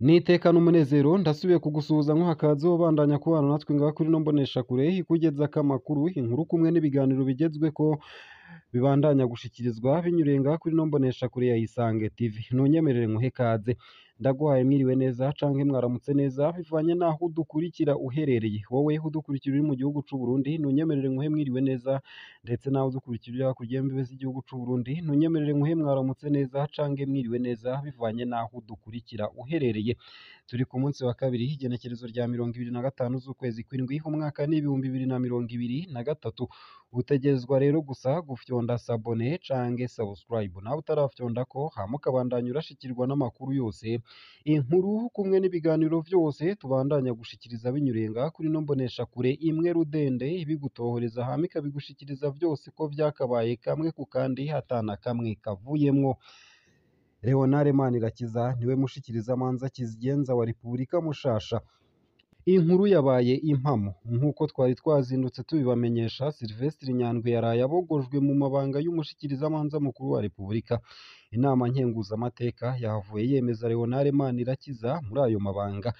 N'iteka n'umunezero ndasubiye kugusuhuza nkuha kaze ubandanya kubana natwe ngaha kuri ino mboneshakure ikugezako amakuru, inkuru kumwe n'ibiganiro bigezweko bibandanya gushikirizwa binyuriye ngaha kuri ino mboneshakure ya Isange TV. Ntunyemerere nkuhe kaze, ndaguhaye mwiriwe neza canke mwaramutse neza bivanye n'aho udukurikira uherereye. Wowe udukurikira uri mu gihugu c'u Burundi ntunyemerere nkuhe mwiriwe neza, ndetse nawe udukurikira uri hakurya y'imbibe z'igihugu c'u Burundi ntunyemerere nkuhe mwaramutse neza canke mwiriwe neza bivanye n'aho udukurikira uherereye. Turi ku munsi wa kabiri igenekerezo rya 25 z'ukwezi kw'indwi umwaka ni 2023. Utegerezwa rero gusa gufyonda sabone canke subscribe, nawe utarafyondako hama ukabandanya urashikirwa n'amakuru yose, inkuru kumwe n'ibiganiro vyose tubandanya gushikiriza binyuriye ngaha kuri ino mboneshakure imwe rudende ibigutohoreza hama ikabigushikiriza vyose ko vyakabaye kamwe ku kandi atana kamwe kavuyemwo. Leonard Manirakiza niwe mushikirizamanza kizigenza wa Repubulika mushasha. Inkuru yabaye impamo nk'uko twari twazindutse tubibamenyesha. Sylvestre Nyandwi yaraye abogojwe mu mabanga y'umushikirizamanza mukuru wa Repubulika. Inama nkenguzamateka yahavuye yemeza Leonard Manirakiza muri ayo mabanga,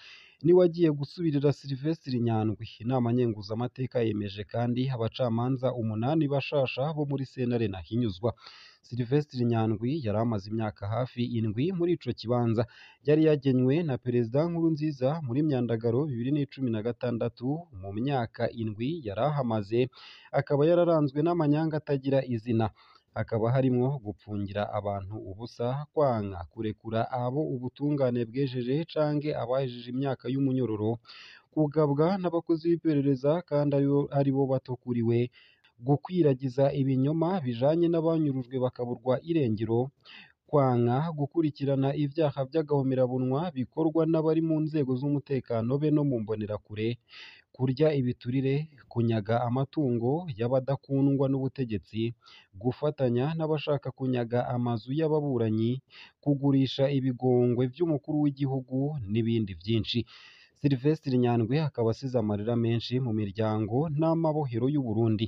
niwe agiye gusubirira Sylvestre Nyandwi. Inama nkenguzamateka yemeje kandi abacamanza 8 bashasha bo muri sentare Ntahinyuzwa. Sylvestre Nyandwi yari amaze imyaka hafi 7 muri ico kibanza. Yari yagenywe na Perezida Nkurunziza muri Myandagaro 2016. Mu myaka 7 yari ahamaze akaba yararanzwe n'amanyanga atagira izina, hakaba harimwo gupfungira abantu ubusa, kwanka kurekura abo ubutungane bwejeje canke abahejeje imyaka y'umunyororo, kugabwa n'abakozi b'iperereza kandi aribo bato kuri we, gukwiragiza ibinyoma bijanye n'abanyurujwe bakaburwa irengero, kwanka gukurikirana ivyaha vy'agahomerabunwa bikorwa n'abari mu nzego z'umutekano be no mu mbonerakure, kurya ibiturire, kunyaga amatungo y'abadakundwa n'ubutegetsi, gufatanya n'abashaka kunyaga amazu y'ababuranyi, kugurisha ibigongwe vy'umukuru w'igihugu n'ibindi vyinshi. Sylvestre Nyandwi akaba asize amarira menshi mu miryango n'amabohero y'u Burundi.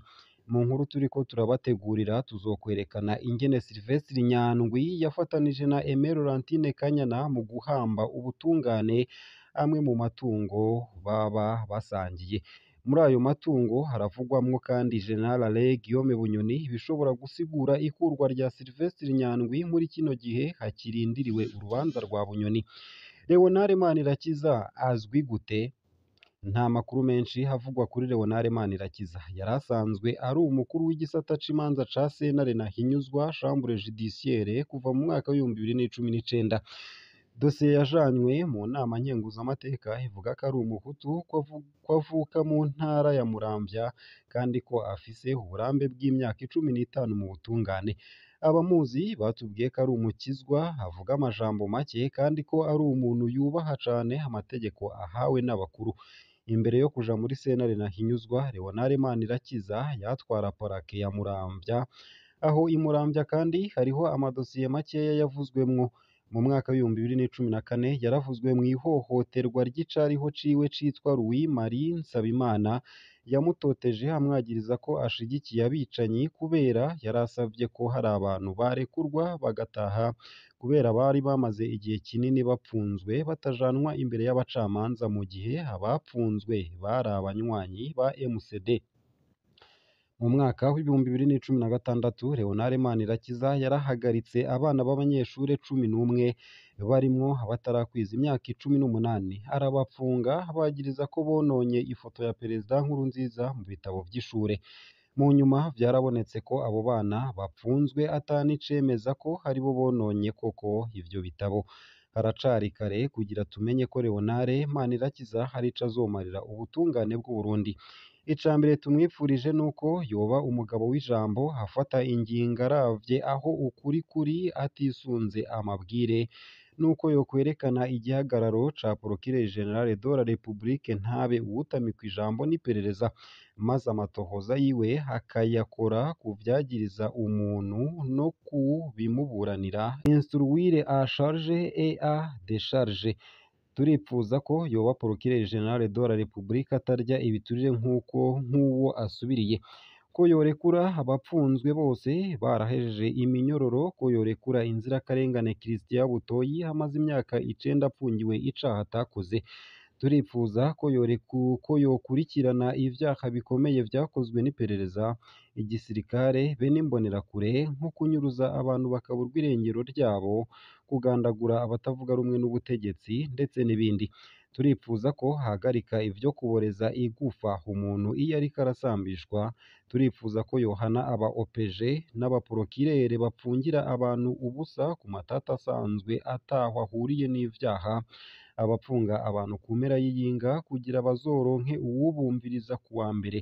Mu nkuru turiko turabategurira tuzokwerekana ingene Sylvestre Nyandwi yafatanije na Aimé Laurentine Kanyana mu guhamba ubutungane amwe mu matungo baba basangiye. Muri ayo matungo haravugwamwo kandi General Alain Guillaume Bunyoni, bishobora gusigura ikurwa rya Sylvestre Nyandwi muri kino gihe hakirindiriwe urubanza rwa Bunyoni. Leonard Manirakiza azwi gute? Nta makuru menshi havugwa kuri Leonard Manirakiza. Yari asanzwe ari umukuru w'igisata c'imanza ca sentare Ntahinyuzwa Chambre Judiciaire kuva mu mwaka w'2019. Dosiye yajanywe mu nama nkenguzamateka ivuga ko ari umuhutu, ko avuka mu ntara ya Muramvya kandi ko afise uburambe bw'imyaka 15 mu butungane. Abamuzi batubwiye ko ari umukizwa, avuga amajambo make kandi ko ari umuntu yubaha cane amategeko ahawe n'abakuru. Imbere yo kuja muri sentare Ntahinyuzwa, Leonard Manirakiza yatwara parake ya Muramvya. Aho i Muramvya kandi hariho amadosiye makeya yavuzwemwo. Mu mwaka w'2014 yaravuzwe mw'ihohoterwa ry'icariho ciwe citwa Louis Marie Nsabimana, yamutoteje amwagiriza ko ashigikiye abicanyi kubera yari asavye ko hari abantu barekurwa bagataha kubera bari bamaze igihe kinini bapfunzwe batajanwa imbere y'abacamanza, mu gihe abapfunzwe bari abanywanyi ba MCD. Mu mwaka w'2016 Leonard Manirakiza yarahagaritse abana b'abanyeshure 11 barimwo abatarakwiza imyaka 18, arabapfunga abagiriza ko bononye ifoto ya Perezida Nkurunziza mu bitabo vy'ishure. Mu nyuma vyarabonetse ko abo bana bapfunzwe ata n'icemeza ko aribo bononye koko ivyo bitabo. Haracari kare kugira tumenye ko Leonard Manirakiza hari ico azomarira ubutungane bw'u Burundi. Ica mbere tumwipfurije nuko yoba umugabo w'ijambo, afata ingingo aravye aho ukuri kuri atisunze amabwire, nuko yokwerekana igihagararo ca Procureur General de la République ntabe uwutamikwa ijambo n'iperereza, maze amatohoza yiwe akayakora ku vyagiriza umuntu no ku bimuburanira, instruire à charge et à décharge. Turipfuza ko yoba Procureur General de la République atarya ibiturire nk'uko nk'uwo asubiriye. Ko yorekura abapfunzwe bose barahejeje iminyororo, ko yorekura inzirakarengane Christian Butoyi amaze imyaka 9 apfungiwe icaha atakoze. Turipfuza ko yokurikirana ivyaha bikomeye vyakozwe n'iperereza, igisirikare be n'imbonerakure, nko kunyuruza abantu bakaburwa irengero ryabo, kugandagura abatavuga rumwe n'ubutegetsi ndetse n'ibindi. Turipfuza ko hagarika ivyo kuboreza igufa umuntu iyo ariko arasambishwa. Turipfuza ko yohana aba OPG n'abaprokirere bapfungira abantu ubusa ku matata asanzwe ataho ahuriye n'ivyaha, abapfunga abantu ku mpera y'iyinga kugira bazoronke uwubumviriza kuwa mbere.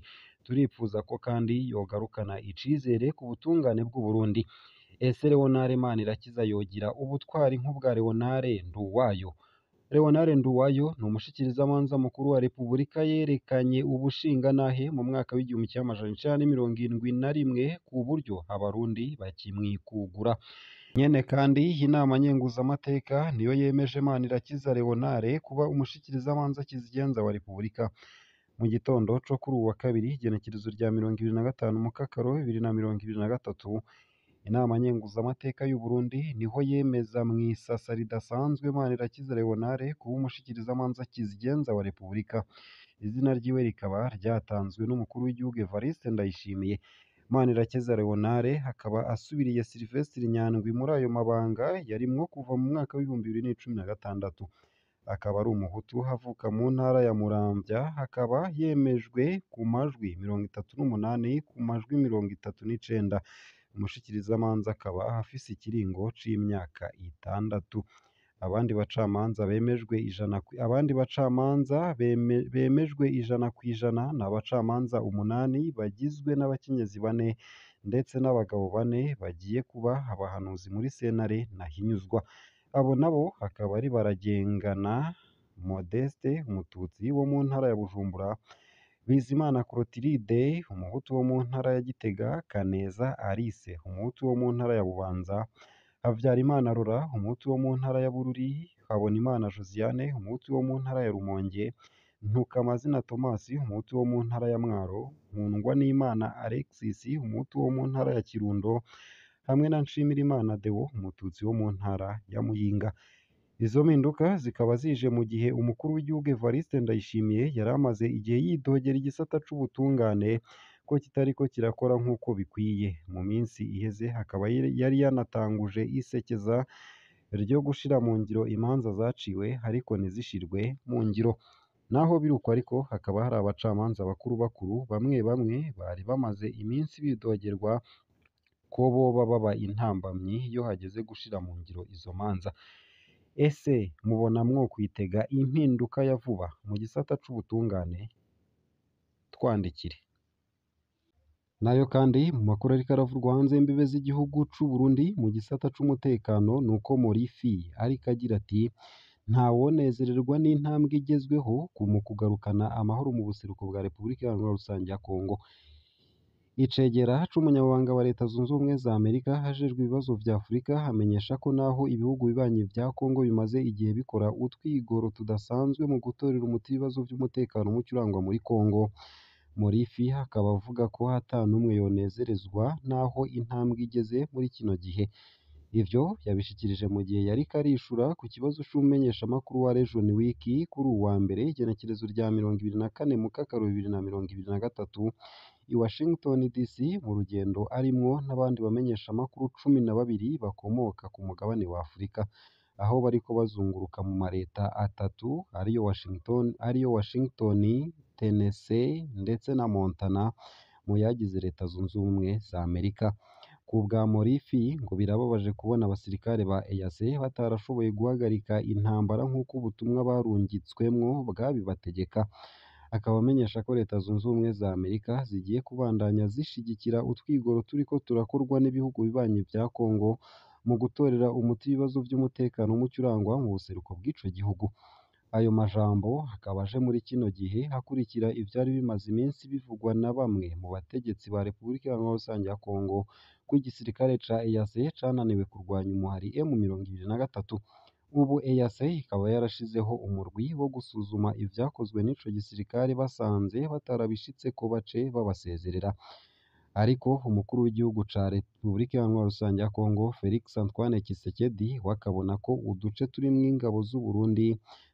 Turipfuza ko kandi yogarukana icizere ku butungane bw'u Burundi. Ese Leonard Manirakiza yogira ubutwari nk'ubwa Leonard Nduwayo? Leonard Nduwayo ni umushikirizamanza mukuru wa Repubulika yerekanye ubushingantahe mu mwaka w'1971 ku buryo abarundi bakimwikugura. Nyene kandi inama nkenguzamateka niyo yemeje Manirakiza Leonard kuba umushikirizamanza kizigenza wa Repubulika. Mu gitondo co kuri uwu wa kabiri, igenekerezo rya 25 Mukakaro 2023, inama nkenguzamateka y'u Burundi niho yemeza mw'isasa ridasanzwe Manirakiza Leonard kuba umushikirizamanza kizigenza wa Repubulika. Izina ryiwe rikaba ryatanzwe n'umukuru w'igihugu Evariste Ndayishimiye. Manirakiza Leonard akaba asubiriye Sylvestre Nyandwi muri ayo mabanga yarimwo kuva mu mwaka w'2016. Akaba ari umuhutu avuka mu ntara ya Muramvya, akaba yemejwe ku majwi 38 ku majwi 39. Umushikirizamanza akaba afise ikiringo c'imyaka 6. Abandi bacamanza bemejwe 100% ni abacamanza 8 bagizwe n'abakenyezi 4 ndetse n'abagabo 4 bagiye kuba abahanuzi muri sentare ntahinyuzwa. Abo nabo akaba ari Baragengana Modeste, umututsi wo mu ntara ya Bujumbura, Bizimana Clotilde, umuhutu wo mu ntara ya Gitega, Kaneza Alice, umuhutu wo mu ntara ya Bubanza, Habyarimana Laurent, umuhutu wo mu ntara ya Bururi, Habonimana Josiane, umuhutu wo mu ntara ya Rumonge, Ntukamazina Thomas, umuhutu wo mu ntara ya Mwaro, Nkundwanimana Alexis, umuhutu wo mu ntara ya Kirundo, hamwe na Nshimirimana Deo, umututsi wo mu ntara ya Muyinga. Izo mpinduka zikaba zije mu gihe umukuru w'igihugu Evariste Ndayishimiye yari amaze igihe yidogera igisata c'ubutungane ko kitariko kirakora nk'uko bikwiye. Mu minsi iheze akaba yari yanatanguje isekeza ryo gushira mu ngiro imanza zaciwe ariko ntizishirwe mu ngiro. Naho biruko ariko hakaba hari abacamanza bakuru bakuru bamwe bamwe bari bamaze iminsi bidogerwa ko boba baba intambamyi iyo hageze gushira mu ngiro izo manza. Ese mubona mwokwitega impinduka ya vuba mu gisata c'ubutungane? Twandikire. Nayo kandi mu makuru ariko aravurwa hanze y'imbibe z'igihugu c'u Burundi mu gisata c'umutekano nuko Morifi ariko agira ati ntawonezererwa n'intambwe igezweho mu kugarukana amahoro mu buseruko bwa Repubulika Iharanira Rusange ya Kongo. Icegera c'umunyamabanga wa Leta Zunze Ubumwe za Amerika ajejwe ibibazo vya Afurika amenyesha ko naho ibihugu bibanyi vya Kongo bimaze igihe bikora utwigoro tudasanzwe mu gutorera umuti ibibazo vy'umutekano muke urangwa muri Kongo. Morifi akaba avuga ko ata n'umwe yonezerezwa n'aho intambwe igeze muri kino gihe. Ivyo yabishikirije mu gihe yariko arishura ku kibazo c'umumenyeshamakuru wa Region Week kuri uwa mbere igenekerezo rya 24 Mukakaro 2023 i Washington DC mu rugendo arimwo n'abandi bamenyeshamakuru 12 bakomoka ku mugabane wa Afurika, aho bariko bazunguruka mu mareta atatu ariyo Washington, Tennessee ndetse na Montana mu yagize Leta Zunze Ubumwe za Amerika. Ku bwa Morifi ngo birababaje kubona abasirikare ba EAC batarashoboye guhagarika intambara nk'uko ubutumwa barungitswemwo bwabibategeka. Akaba amenyesha ko Leta Zunze Ubumwe za Amerika zigiye kubandanya zishigikira utwigoro turiko turakorwa n'ibihugu bibanyi vya Kongo mu gutorera umuti ibibazo vy'umutekano muke urangwa mu buseruko bw'ico gihugu. Ayo majambo akaba aje muri kino gihe hakurikira ivyari bimaze iminsi bivugwa na bamwe mu bategetsi ba Repubulika Iharanira Rusange ya Kongo ko igisirikare ca EAC cananiwe kurwanya umuhari M23. Ubu EAC ikaba yarashizeho umurwi wo gusuzuma ivyakozwe n'ico gisirikare basanze batarabishitseko bace babasezerera. Ariko umukuru w'igihugu ca Republika Iharanira Rusangi ya Congo, Felix Antoine Tshisekedi, we akabona ko uduce turimwo ingabo z'Uburundi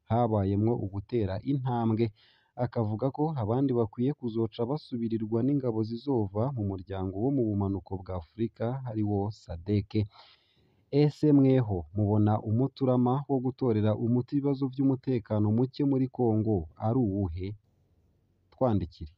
habayemwo ugutera intambwe, akavuga ko abandi bakwiye kuzoca basubirirwa n'ingabo zizova mu muryango wo mu bumanuko bwa Afurika ariwo SADC. Ese mweho mubona umuturama wo gutorera umuti ibibazo vy'umutekano muke muri Congo ari uwuhe? Twandikire.